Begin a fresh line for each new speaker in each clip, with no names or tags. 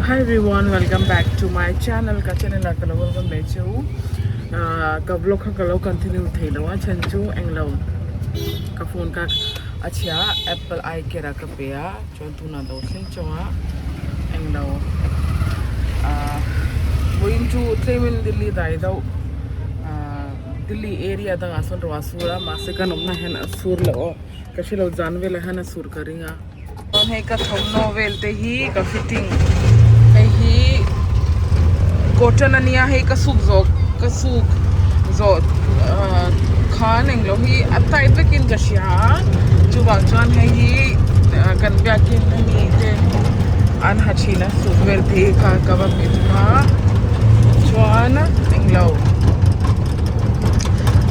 Hi everyone welcome back to my channel ka channel ah ka lo welcome leh chu ka vlog kha ka lo continue thei lo a chhan chu englo ka phone kha a chhia apple i care ah ka pe a chuan tunah lo thleng chauh a englo vawiin chu tlem in Delhi dai deuh Delhi area dangah sawn ruah a sur a mahse kan awmna hian a sur loh a ka hrelo zan velah hian a sur ka ring a. Chuan hei ka thawmhnaw vel te hi ka fitting hei hi cotton ania hei ka suk zawh ka suk zawh ahh khan englo hi a tight vekin ka hria a chuvang chuan hei hi kan biakin ami te an ha thin a suk vel te hi kha ka va pe thung a chuan englo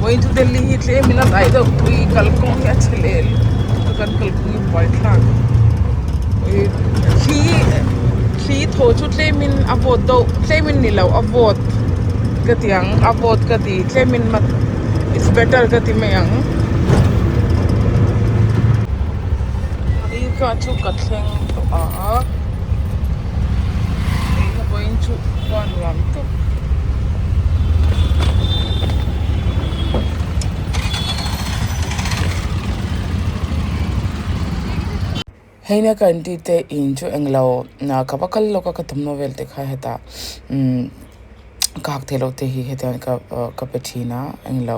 vawiin chu Delhi hi tlem in a dai deuh pui kalkawng hi a chhe leh lutuk a kan kalkawng. Buaithlak thli thli thaw chu tlemin a vawt deuh tlemin ni lo a vawt ka ti ang a vawt ka ti tlemin it's better ka ti mai ang hei ka chu ka thleng tawh a hei ka vawiin chu khua nuam tawp. Heina ka inti te in chu englo ka va kal lawk a ka thawmhnaw vel te kha hetah ka hak theih loh te hi hetiang ka ka pe thin a englo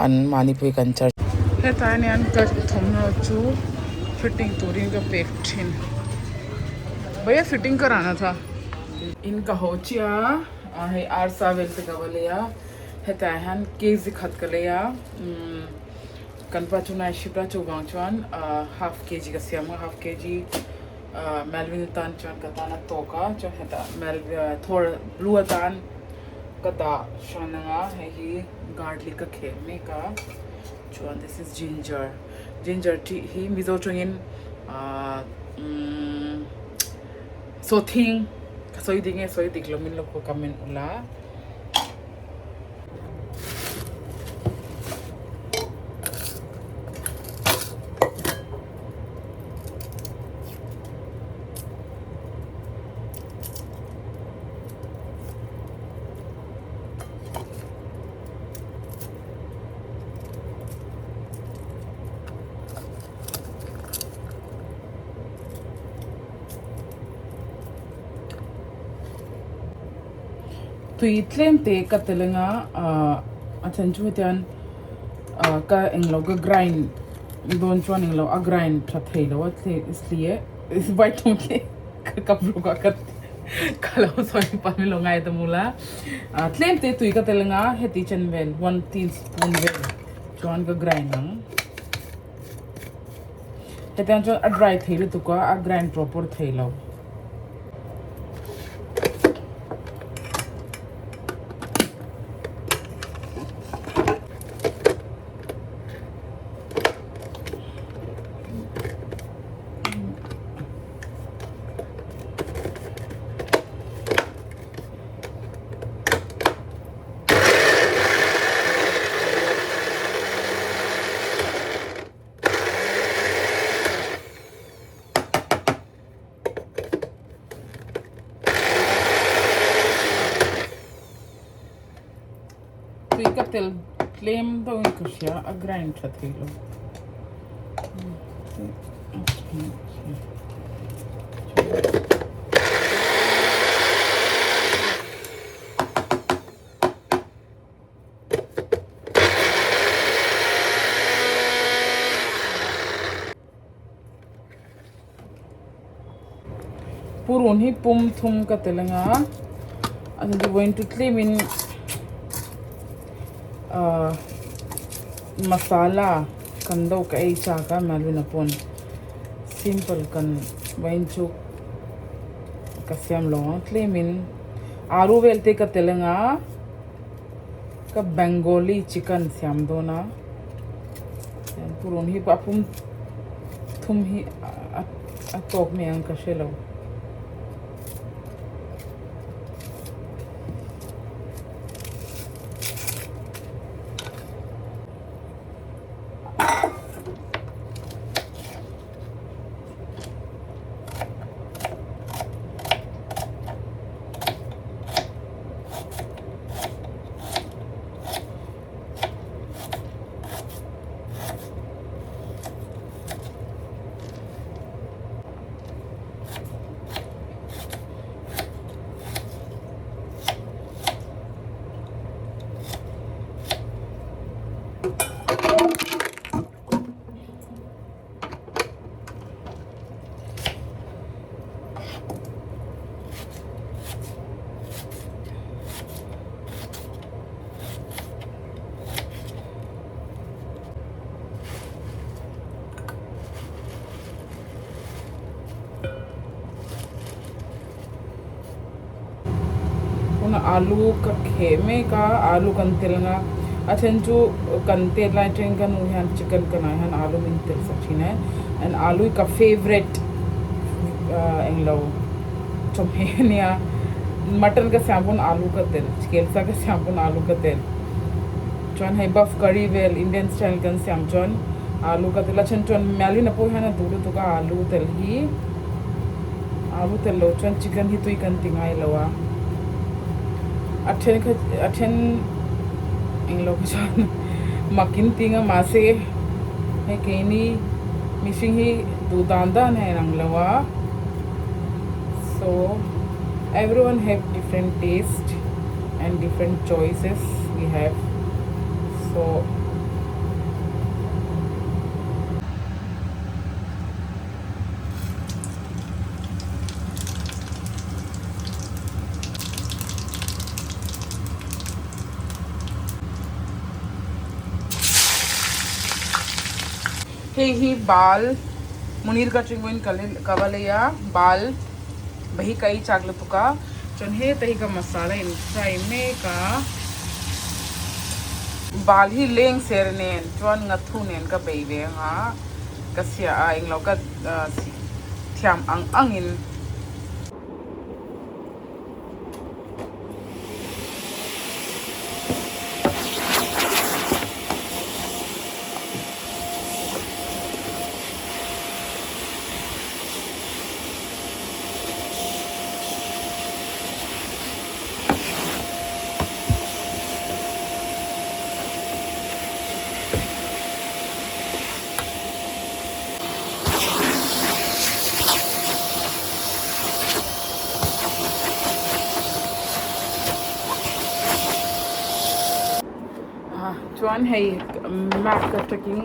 an mahni pawh hi kan charge. Hetah hian ka thawmhnaw chu fitting turin ka pek thin bhaiya fitting karana tha. In ka haw chiah a hei arsa vel te ka va lei a. Hetah hian kg khat ka lei a umm kan pa chu night shift a chuvang chuan ahh half kg ka siam a half kg ahh Melvin atan chuan ka tan a tawk a chuan hetah Melvin thawr blue atan ka dah hran ang a hei hi garlic ka kheh mek a chuan this is ginger ginger tih hi mizo tawngin ahh umm sawhthing ka sawi dik nge sawi dik lo min lo comment ula. Tui tlem te ka tel anga ahh a then chu hetiang ahh ka englo ka grind dawn chuan englo a grind tha thei lo a thli vai thawng khi ka kap rawk a ka ka lo sawi pah min lo ngai ta mul a ahh tlem te tui ka tel anga heti chen vel one teaspoon vel chuan ka grind ang hetiang chuan a dry thei lutuk a a grind proper thei lo. Tui ka tel tlem deuhin ka hria a grind tha thei lo. Purun hi pum thum ka tel anga a ni vawiin chu tlemin ahh masala kan deuh ka ei chak a Malvina pawn simple kan vawiin chu ka siam lo ang tlemin alu vel te ka tel anga ka Bengali chicken siam dawn a. Purun hi a pum thum hi a tawk mai ang ka hre lo. Alu ka kheh mek a alu kan tel anga a then chu kan tet lai atangin ka nu hian chicken ka nai hian alu min tel sak thin a and alu hi ka favourite ah englo chawhmeh ania mutton ka siam pawn alu ka tel kelsa ka siam pawn alu ka tel chuan hei buff curry vel indian style kan siam chuan alu ka tel a then chuan mialin a pawh hian a duh lutuk a alu tel hi. Alu tel lo chuan chicken hi tui kan ti ngai lo a, a then kha a then eng lo kha chuan mak in ti nga mahse hei keini mihring hi duh dan dan a inang lo a so everyone have different taste and different choices we have so. Hei hi bal Munir ka chungin ka va lei a bal bahi ka ei chak lutuk a chuan heta hi ka masala in fry mek a bal hi leng ser nen chuan ngathu nen ka bei ve ang a. Ka sia a englo ka thiam ang angin. Chuan hei mac atangin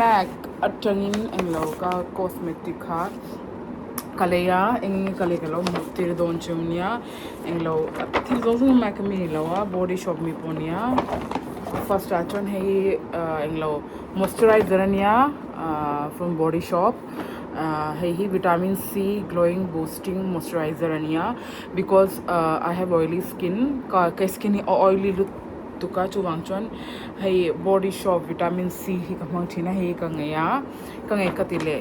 mac atangin englo ka cosmetic kha ka lei a eng nge ka lei ka lo hmuh tir dawn chu nia englo thil zawng zawng mac ami ni lo a body shop mi pawh ania first ah chuan hei englo moisturizer ania from body shop hei hi vitamin C glowing boosting moisturizer ania because I have oily skin ka ka skin hi a oily lutuk a chuvang chuan hei body shop vitamin C hi ka hmang thin a hei ka ngei a ka ngei ka ti leh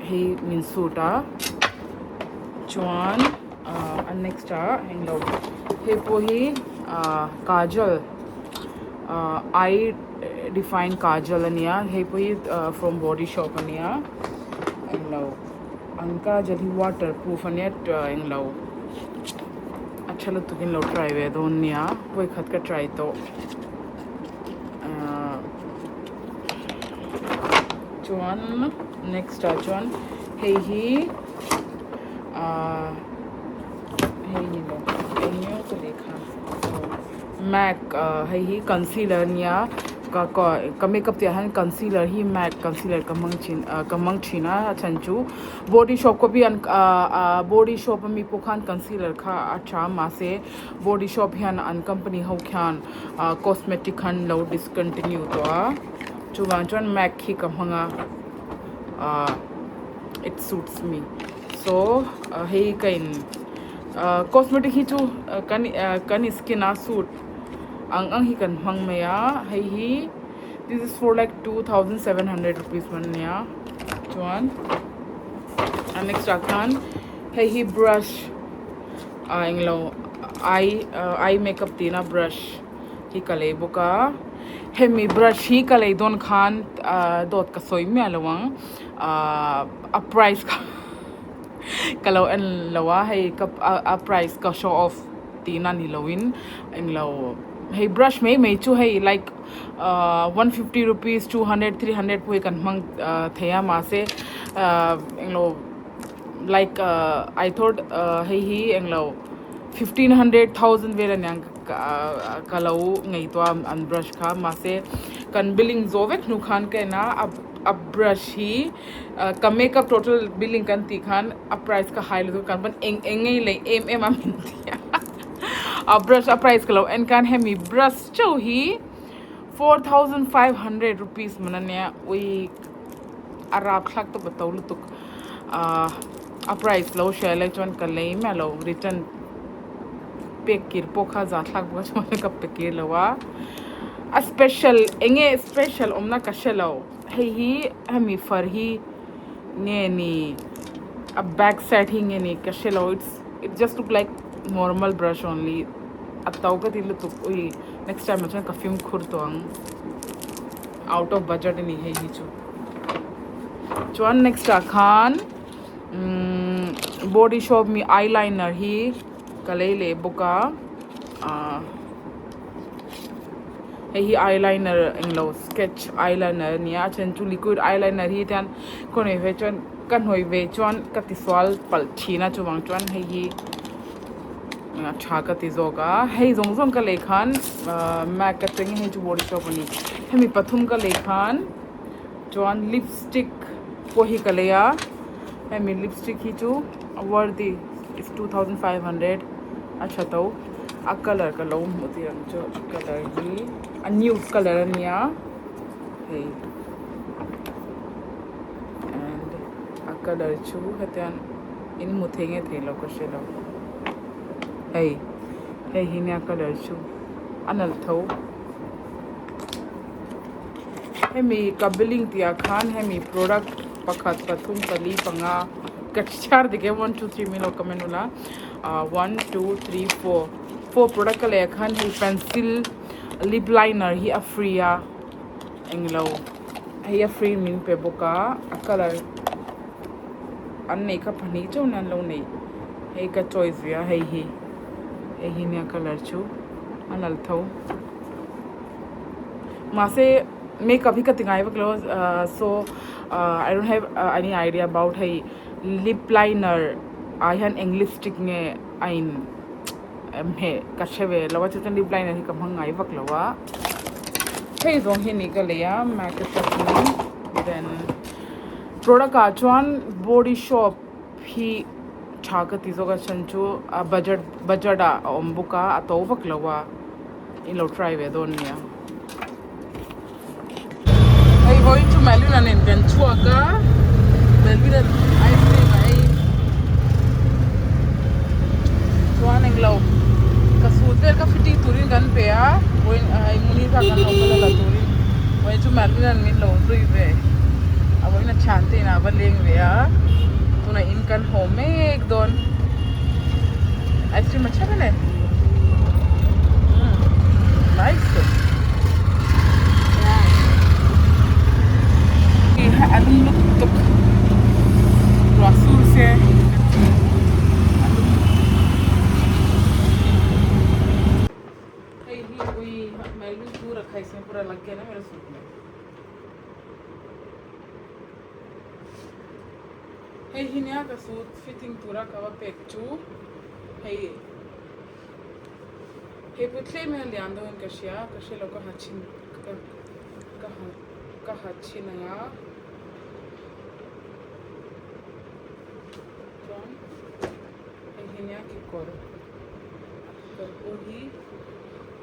hei min suit a chuan a next ah englo hei pawh hi kajal eye define kajal ania hei pawh hi from body shop ania englo an kajal hi waterproof ania englo a tha lutuk in lo try ve dawn nia vawikhat ka try tawh chuan next ah chuan hei hi ahh hei ni lo eng nge ka leh kha mac hei hi concealer ania ka ka ka makeup tih ah hian concealer hi mac concealer ka hmang thin ah ka hmang thin a a chhan chu body shop pawh hi an ah ah body shop ami pawh khan concealer kha a tha mahse body shop hian an company ho khian ah cosmetic khan lo discontinue tawh a chuvang chuan mac hi ka hmang a ah it suits me so hei ka in cosmetic hi chu kan kan skin a suit ang ang hi kan hmang mai a hei hi this is for like 2700 rupees man ania chuan a next ah khan hei hi brush ah englo eye eye makeup tihna brush hi ka lei bawk a hemi brush hi ka lei dawn khan dawt ka sawi miah lo ang ah a price kha Ka lo en lo a, hei ka a price ka show off tihna ni loin englo hei brush mai mai chu hei like ahh 150 rupees 200 300 pawh hi kan hmang thei a mahse ahh englo like ahh I thought hei hi englo 1500 1000 vel aniang ka lo ngaihtuah a an brush kha mahse kan billing zawh vek hnu khan ka en a a brush hi. Ka makeup total billing kan tih khan a price ka hai lutuk kan pawn eng eng ngei lei em em a min ti a a brush a price ka lo en khan hemi brush chauh hi 4500 rupees man ania ui a rapthlak tawp a to lutuk ah a price lo hria lai chuan ka lei miah lo return. pek kir pawh kha zahthlak bawk a chuan ka pe kir lo a a special eng nge special awmna ka hre lo hei hi hemi far hi nge ni a back side hi nge ni ka hre lo it's it just look like normal brush only a to ka ti lutuk ui next time ah chuan ka fimkhur tawh ang out of budget a ni hei hi chu chuan next ah khan umm body shop mi eyeliner hi ka lei leh bawk a ah hei hi eyeliner englo sketch eyeliner a ni a a then chu liquid eyeliner hi tian ka hnawih ve chuan ka hnawih ve chuan ka tisual palh thin a chuvang chuan hei hi a tha ka ti zawk a hei zawng zawng ka lei khan ah mac atangin hei chu body shop a ni hemi pathum ka lei khan chuan lipstick pawh hi ka lei a hemi lipstick hi chu a worthy is 2500 a tha tho a colour ka lo hmuh tir ang chu a colour hi a nude colour a nia hei and a colour chu hetiang in hmu thei nge thei lo ka hre lo hei hei hi nia colour chu a nalh tho. Hemi ka billing tih ah khan hemi product pakhat pathum pali panga ka chhiar dik e one two three min lo comment ula ah one two three four four product ka lei ah khan hei pencil lip liner hi a free a englo hei a free min pe bawk a a colour an neih kha pahnih chauh in an lo nei hei ka choice ve a hei hi hei hi nia colour chu a nalh tho. Mahse makeup hi ka ti ngai vak lo a so I don't have any idea about hei lip liner ah hian eng lipstick nge a in hmeh ka hre ve lo a chu chuan lip liner hi ka hmang ngai vak lo a hei zawng hi ni ka lei a mac atangin then product ah chuan body shop hi tha ka ti zawk a chhan chu a budget budget ah a awm bawk a a to vak lo a. In lo try ve dawn nia. Hei vawiin chu Melvin-a nen kan chhuak a, Melvin-a ice cream a ei chuan englo ka suit vel ka fitting turin kan pe a, vawiin hei Munir kha kan lo kal a la turin vawiin chu Melvin-a'n min lo zui ve a vawiin a thiante inah a va leng ve a, tunah in kan haw mek dawn. Ice cream a chhe vek e. Nice. A lum lutuk ruah sur se a lum hei hi ui melvin pura khai se pura lag gaya na mera suit mein. Hei hi nia ka suit fitting tura ka va pek chu hei hei pawh tlem hian a lian deuhin ka hria ka hre lo ka ha chhin ka ka ha ka ha chhin ang a chuan hei hi nia kekawr kekawr pawh hi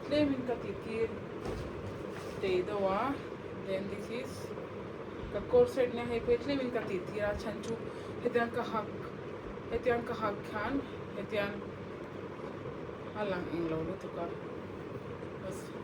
tlemin ka ti tir tei deuh a then this is Ka coat set nia hei pawh hi tlemin ka tih tir a chhan chu hetiang ka hak hetiang ka hak khan hetiang a lang englo lutuk a.